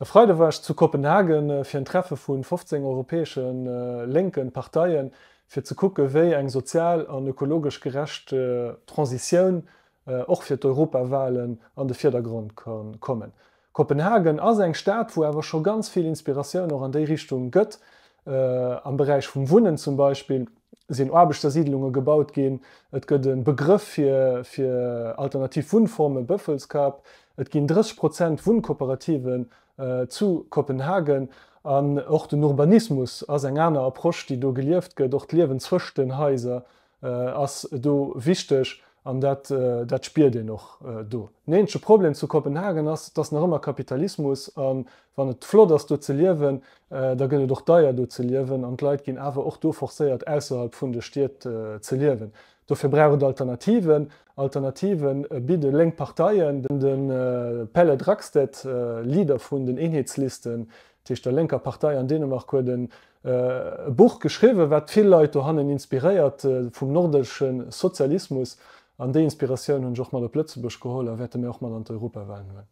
E Freide war ech zu Kopenhagen fir en Treffe vu 15 europäesche lénke Parteien, fir ze kucke wéi eng sozial an ökologesch gerecht Transitioun och fir d'Europawahlen an de Virdergrond ka kommen. Kopenhagen ass eng Stad, wou awer scho ganz vill Inspiratioun och an déi Richtung gëtt, am Beräich vum Wunnen zum Beispill sinn Aarbechtersiidlunge gebaut ginn, et gëtt e Begrëff fir alternativ Wunnformen, Bøffelskab, et ginn 30 Prozent Wunnkooperativen zu Kopenhagen an och den Urbanismus ass eng aner Approche, déi do gelieft gëtt, och d'Liewen zwëscht den Haiser ass do wichteg an dat dat spiert een och do. Den eenzege Problem zu Kopenhagen ass, et ass nach ëmmer Kapitalismus a wann et flott ass do ze liewen, da gëtt et och deier do ze liewen an d'Leit ginn awer och do forcéiert ausserhalb vun de Stied ze liewen. Dofir brauch et Alternativen. Alternative bidde lénk Parteien. De Pelle Dragsted, Leader vun den Eenheetslisten, dat heescht der lénker Partei an Dänemark, huet en E Buch geschriwwen, wat vill Leit dohannen inspiréiert, vum nordesche Sozialismus. An déi Inspiratioun hunn ech och mat op Lëtzebuerg geholl a wäerte mir och mat an d'Europawahlen huelen.